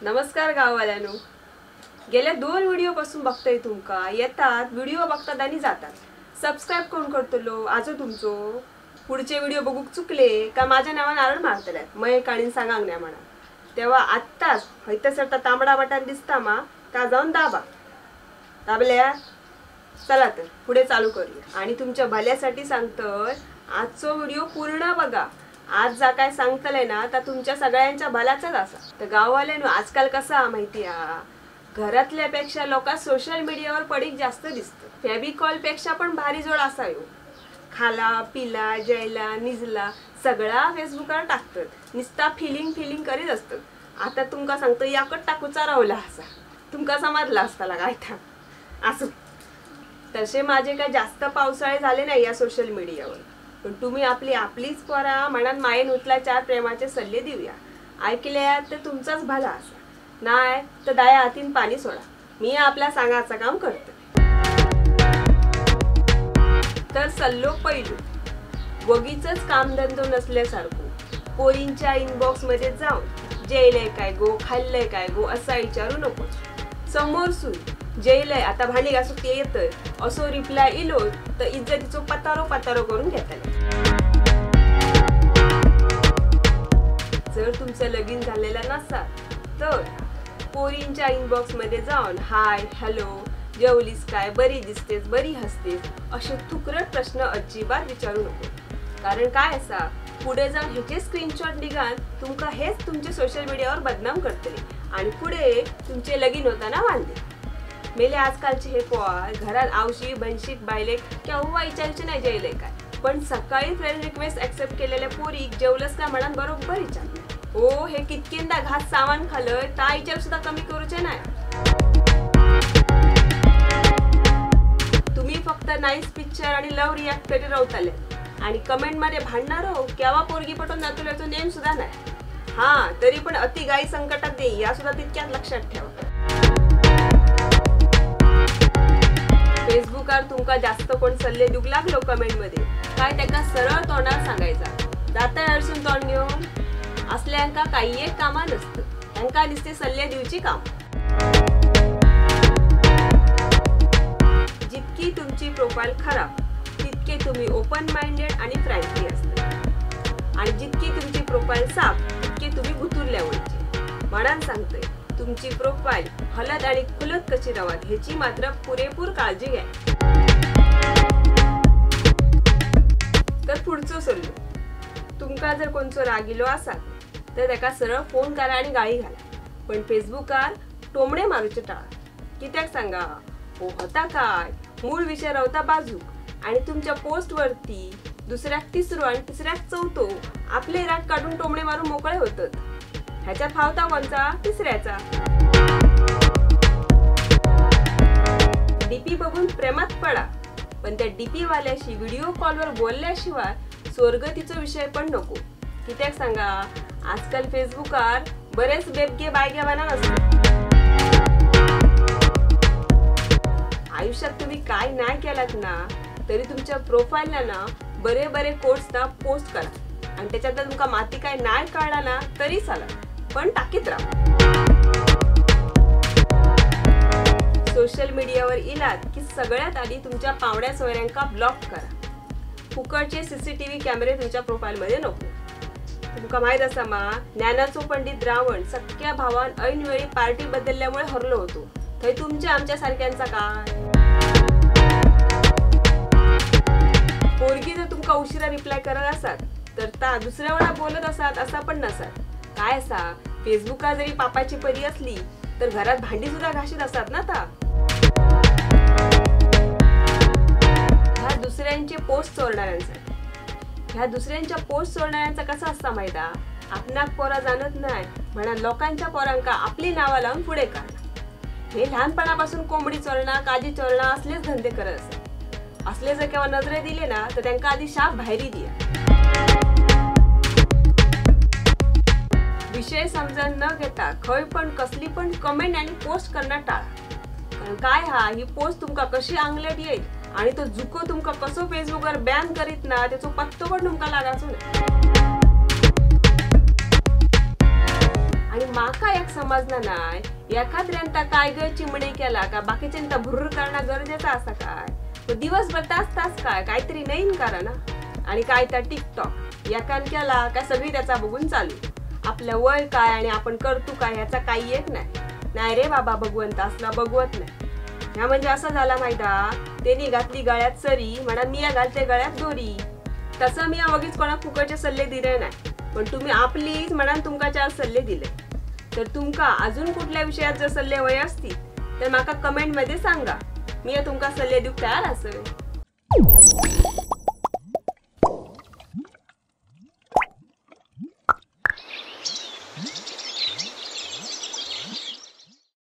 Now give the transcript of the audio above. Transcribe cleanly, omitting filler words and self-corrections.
नमस्कार गाववाल्यांनो, गेल्या 2 व्हिडिओ पासून बघतोय तुमका, येतात व्हिडिओ बघतात आणि जातात। सबस्क्राइब कोण करतलो आजो तुमचो? पुढचे व्हिडिओ बघूक चुकले का माझ्या नावान आरड मारतले, मग काणीन सांगांक नाही म्हणा। तेव्हा आत्ताच हयतसर तांबडा बटन दिसता मा ता जाऊन दाबा, दाबल्या चला तर पुढे चालू करूया। आणि तुमच्या भल्यासाठी सांगतोय, आजचो व्हिडिओ पूर्ण बघा। आज जा काय सांगतले ना तर तुमच्या सगळ्यांच्या भल्याचाच असा। तर गाववाल्यांनो, आजकाल कसा माहिती आ, घरातल्यापेक्षा लोका सोशल मीडियावर पडीक जास्त दिसतं। फेविकॉल पेक्षा पण भारी जोड असा यो, खाला पिला जेला निजला सगळा फेसबुकवर टाकतात, निस्ता फिलिंग फिलिंग करीत असतात। आता तुमका सांगतो याकट टाकूचा रावला असा, तुमका समजला असताला काय था असं। तसे माझे काय जास्त पावसाळे झाले नाही या सोशल मीडियावर, पण तुम्ही आपली आपलीच पोरा मनात मायेन उतला 4 प्रेमाचे सल्ले देऊया। ऐकल्या तर तुमचाच भला असा, नाही तर दाया हातीन पाणी सोडा, मी आपला सांगायचं काम करते। तर सल्लो पहिलो, वगीचच कामधंदो नसल्यासारखं पोरींच्या इनबॉक्स मध्ये जाऊन जेलय काय गो, खाल्लंय काय गो असा विचारू नकोच। समोर सून जेलय आता भांडी घासूक ते येतय असो रिप्लाय इलो तर इज्जतीचो पतारो पतारो करून घेतले। जर तुमचं लगीन झालेलं नसा तर पोरींच्या इनबॉक्स मध्ये जाऊन हाय हॅलो, जेवलीस काय, बरी दिसतेस, बरी हसतेस असे तुकरट प्रश्न अजिबात विचारू नको। कारण काय असा पुढे जाऊन ह्याचे स्क्रीनशॉट निघान तुमका हेच तुमचे सोशल मीडियावर बदनाम करतले आणि पुढे तुमचे लगीन होताना वांदे। मेले आजकालचे हे पोर घरात आवशी बनशीक बायले केव्हा विचारचे नाही जेवले काय, पण सकाळी फ्रेंड रिक्वेस्ट ऍक्सेप्ट केलेल्या पोरीक जेवलंस का म्हणान बरोबर विचारले। हो हे कितकेंदा घास सामान खालय ता विचार सुद्धा कमी करूचे नाही। तुम्ही फक्त नाईस पिक्चर आणि लव्ह रिॲक्ट करीत राहताले आणि कमेंट मध्ये भांडणार हो केव्हा पोरगी पटवून जातो याचा नेम सुद्धा नाही। हा तरी पण अति गाई संकटात देई या सुद्धा तितक्यात लक्षात ठेवा। फेसबुकवर तुमका जास्त कोण सल्ले देऊक लागलो कमेंट मध्ये काय त्याका सरळ तोंडात सांगायचा, जाता अडसून तोंड घेऊन असल्यांका काही एक कामा नसतं, त्यांका दिसते सल्ले देऊची काम। जितकी तुमची प्रोफाईल खराब तितके तुम्ही ओपन माइंडेड आणि फ्रँकली असता, आणि जितकी तुमची प्रोफाईल साफ तितके तुम्ही गुतुरल्या वळचे। म्हणून सांगतोय तुमची प्रोफाईल हलत आणि खुलत कशी राहात ह्याची मात्र पुरेपूर काळजी घ्या। तर पुढचो सल्लो, तुमका जर कोणचो रागिलो असाल तर त्याका सरळ फोन करा आणि गाळी घाला, पण फेसबुकार टोमणे मारूचे टाळा। कित्याक सांगा, हो होता काय मूळ विषय रावता बाजूक आणि तुमच्या पोस्टवरती दुसऱ्याक तिसरो आणि तिसऱ्याक चौथो आपले राग काढून टोमणे मारून मोकळे होतात। ह्याच्यात फावता कोणचा तिसऱ्याचा। डीपी बघून प्रेमात पडा, पण त्या डीपी वाल्याशी व्हिडिओ कॉलवर बोलल्याशिवाय स्वर्गतीचा विषय पण नको। कित्याक सांगा, आजकाल फेसबुकार बरेच बेबगे बायगे बना नसतात। आयुष्यात तुम्ही काय नाही केलात ना तरी तुमच्या प्रोफाईलला ना बरे बरे कोट्स ना पोस्ट करा आणि त्याच्यात तुमका माती काय नाही कळला ना तरी चालत, पण टाकीत राहा। सोशल मीडियावर इलात की सगळ्यात आधी तुमच्या पावण्या सोयऱ्यांका ब्लॉक करा। फुकटचे सीसीटीव्ही कॅमेरे तुमच्या प्रोफाईलमध्ये नको। तुमका माहित असा मा, ज्ञानाचो पंडित रावण सख्या भावान ऐनवेळी पार्टी बदलल्यामुळे हरलो होतो, थंय तुमच्या आमच्या सारख्यांचा काय। पोरगी जर तुमका उशिरा रिप्लाय करत असात तर ता दुसऱ्या वेळा बोलत असात असा पण नसत। काय असा फेसबुका जरी पापाची परी असली तर घरात भांडी सुद्धा घाशीत असतात ना ता। ह्या दुसऱ्यांचे पोस्ट चोरणाऱ्यांसाठी, ह्या दुसऱ्यांच्या पोस्ट चोरणाऱ्यांचा कसा असता माहिती, आपणाक पोरा जाणत नाही म्हणा लोकांच्या पोरांका आपली नावा लावून पुढे काढणार। हे लहानपणापासून कोंबडी चोरणा काजी चोरणा असलेच धंदे करत असत। असले जर केव्हा नजरे दिले ना तर त्यांका आधी शाप बाहेरी दिया। विषय समजून न घेता खंय पण कसली पण कमेंट आणि पोस्ट करणं टाळा। कारण काय हा ही पोस्ट तुमका कशी आंगलट येईल आणि तो जुको तुमका कसो फेसबुकवर बॅन करीत ना त्याचो पत्तो पण तुमका लागायचो नाही। आणि माका एक समजला नाही, एखाद्र्यांता काय ग चिमणे केला का बाकीच्यांता भुर्र करणं गरजेचं असा काय? मग दिवसभर तास तास काय काहीतरी नवीन करा ना. आणि काय त्या टिकटॉक एकान केला का सगळी त्याचा बघून चालू. आपलं वय काय आणि आपण करतो काय ह्याचा काही एक नाही. नाही रे बाबा, भगवंत असला बघवत नाही. ह्या म्हणजे असं झाला माहिता, त्यांनी घातली गळ्यात सरी म्हणा मी घालते गळ्यात दोरी. तसं मी अवघीच कोणा फुकटचे सल्ले दिले नाही, पण तुम्ही आपलीच म्हणान तुमका 4 सल्ले दिले. तर तुमका अजून कुठल्या विषयात जर सल्ले हवे असतील तर माका कमेंटमध्ये सांगा, मी तुमका सल्ले देऊ तयार असेल.